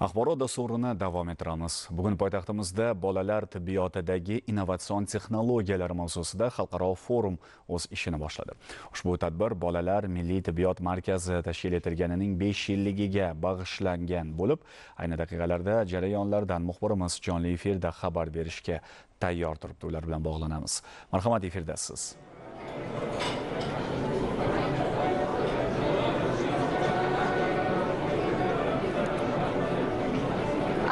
Axborot dasturini davom ettiramiz. Bugun poytaxtimizda bolalar tibbiyotidagi innovatsion texnologiyalar mavzusida xalqaro forum o'z ishini boshladi. Ushbu tadbir Bolalar milliy tibbiyot markazi tashkil etilganining 5 yilligiga bag'ishlangan bo'lib, ayni daqiqalarda jarayonlardan muxbirimiz jonli efirda xabar berishga tayyor turibdi. Ular bilan bog'lanamiz. Marhamat, efirdasiz.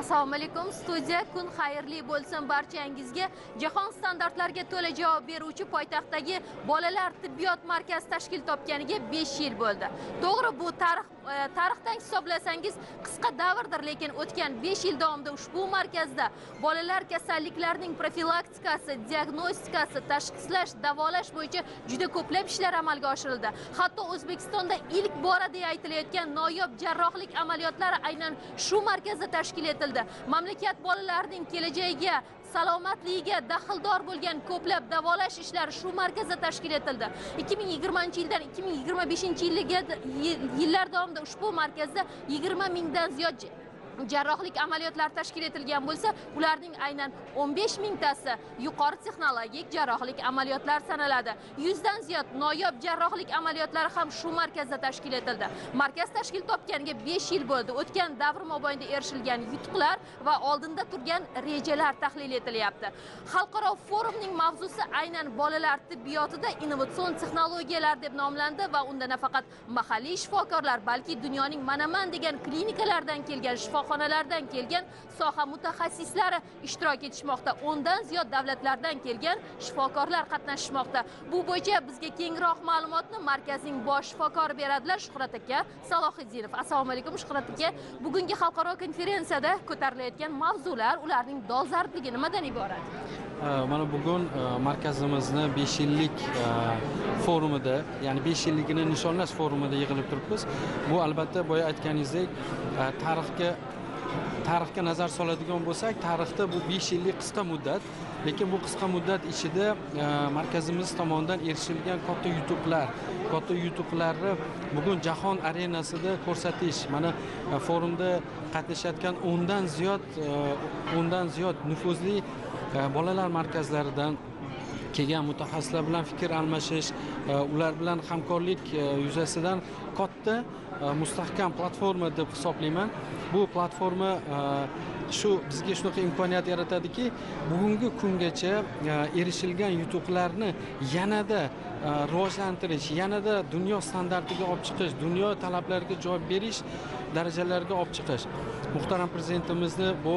Assalomu alaykum studiya, kun xayrli bo'lsin barchangizga. Jahon standartlariga to'la javob beruvchi poytaxtdagi bolalar tibbiyot markazi tashkil topganiga 5 yil bo'ldi. To'g'ri, bu tarixdan hisoblasangiz qisqa davrdir, lekin o'tgan 5 yil davomida ushbu markazda bolalar kasalliklarining profilaktikasi, diagnostikasi, tashxislash, davolash bo'yicha juda ko'plab ishlar amalga oshirildi. Hatto O'zbekistonda ilk bora deya aytilayotgan noyob jarrohlik amaliyotlari aynan shu markazda tashkil etildi. Mamlakat bolalarining kelajagiga, salomatligiga daxldor bo'lgan ko'plab davolash ishlari shu markazda tashkil etildi. 2020-yildan 2025-yillar davomida ushbu markazda 20 mingdan ziyod jarrohlik amaliyotlari tashkil etilgan bo'lsa, ularning aynan 15 mingtasi yuqori texnologik jarrohlik amaliyotlari sanaladi. 100 dan ziyod noyob jarrohlik amaliyotlari ham shu markazda tashkil etildi. Markaz tashkil topganiga 5 yil bo'ldi. O'tgan davr mobaynida erishilgan yutuqlar va oldinda turgan rejalar tahlil etilyapti. Xalqaro forumning mavzusi aynan bolalar tibbiyotida innovatsion texnologiyalar deb nomlandi va unda nafaqat mahalliy shifokorlar, balki dunyoning manaman degan klinikalardan kelgan shifoxonalardan kelgan soha mutaxassislari ishtirok etishmoqda. 10 dan ziyod davlatlardan kelgan shifokorlar qatnashishmoqda. Bu bo'yicha bizga kengroq ma'lumotni markazning bosh shifokori beradilar, Shuhrat aka Salohiddinov. Assalomu alaykum Shuhrat aka. Bugungi xalqaro konferensiyada ko'tarilayotgan mavzular, ularning dolzarbligi nimadan iborat? Mana bugun markazimizni 5 yillik forumida, ya'ni 5 yilligini nishonlash forumida yig'ilib turibmiz. Bu albatta boya aytganingizdek tarixga nazar soladigan bo'lsak, tarixda bu 5 yillik qisqa muddat, lekin bu qisqa muddat ichida markazimiz tomonidan erishilgan katta yutuqlarni bugun jahon arenasida ko'rsatish, mana forumda qatnashayotgan 10 dan ziyod nufuzli bolalar markazlaridan kelgan mutaxassislar bilan fikr almashish, ular bilan hamkorlik yuzasidan katta mustahkam platforma deb hisoblayman. Bu platforma shu bizga shunaqa imkoniyat yaratadiki, bugungi kungacha erishilgan yutuqlarni yanada rivojlantirish, yanada dunyo standartiga olib chiqish, dunyo talablariga javob berish darajalariga olib chiqish. Muhtaram prezidentimizni bu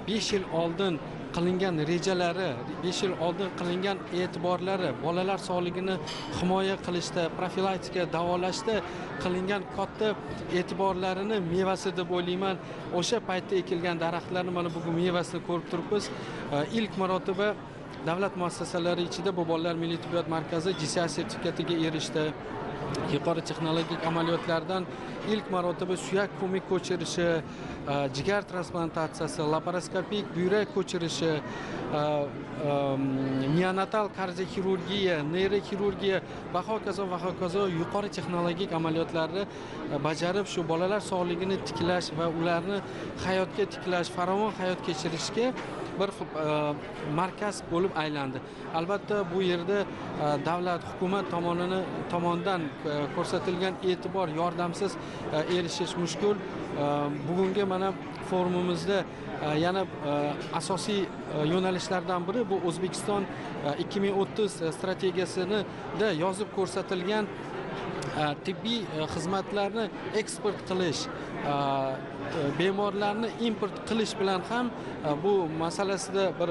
5 yil oldin qilingan rejalari, 5 yil oldin qilingan e'tiborlari, bolalar sog'ligini himoya qilishda, profilaktika, davolashda qilingan katta e'tiborlarini mevasi deb o'ylayman. O'sha paytda ekilgan daraxtlarni mana bugun mevasini ko'rib turibmiz. Ilk marotaba davlat muassasalari ichida bu Bolalar milliy tibbiyot markazi GCI sertifikatiga erishdi. Yuqori texnologik amaliyotlardan ilk marotaba suyak ko'mik ko'chirishi, jigar transplantatsiyasi, laparoskopik buyrak ko'chirishi, neonatal kardioxirurgiya, neyroxirurgiya va hokazo yuqori texnologik amaliyotlarni bajarib, shu bolalar sog'ligini tiklash va ularni hayotga tiklash, farovon hayot kechirishga bir markaz bo'lib aylandi. Albatta bu yerda davlat, hukumat tomonidan ko'rsatilgan e'tibor, yordamsiz erishish mushkul. Bugungi mana forumimizda yana asosiy yo'nalishlardan biri bu O'zbekiston 2030 strategiyasida yozib ko'rsatilgan tibbiy xizmatlarni eksport qilish, bemorlarni import qilish bilan ham bu masalasida bir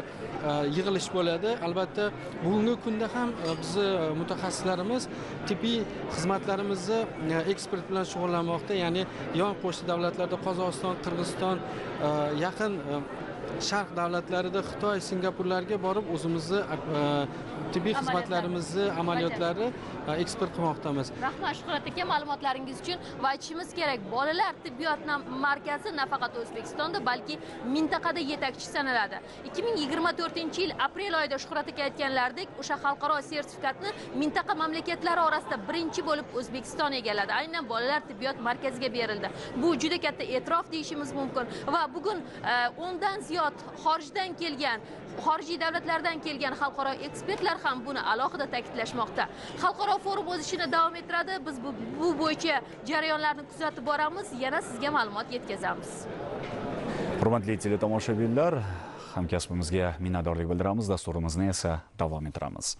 yig'ilish bo'ladi. Albatta bugungi kunda ham bizni mutaxassislarimiz tibbiy xizmatlarimizni eksport bilan shug'ullanmoqda. Ya'ni yon qo'shni davlatlarda Qozog'iston, Qirg'iziston, yaqin Sharq davlatlarida Xitoy, Singapurlarga borib o'zimizni tibbiy xizmatlarimizni, amaliyotlarni eksport qilmoqdamiz. Rahmat Shuhrat aka ma'lumotlaringiz uchun. Va aytishimiz kerak, bolalar tibbiyot markazi nafaqat O'zbekistonda, balki mintaqada yetakchi sanaladi. 2024-yil aprel oyida Shuhrat aka aytganlaridek, o'sha xalqaro sertifikatni mintaqa mamlakatlari orasida birinchi bo'lib O'zbekiston egalladi. Aynan bolalar tibbiyot markaziga berildi. Bu juda katta e'tirof deyishimiz mumkin. Va bugun 10dan ziyod xorijdan kelgan, xorijiy davlatlardan kelgan xalqaro ekspertlar ham buni alohida ta'kidlashmoqda. Xalqaro forum o'z ishini davom ettiradi. Biz bu bo'yicha jarayonlarni kuzatib boramiz, yana sizga ma'lumot yetkazamiz. Hurmatli teletomoshabinlar, hamkasbimizga minnatdorlik bildiramiz, dasturimizni esa davom ettiramiz.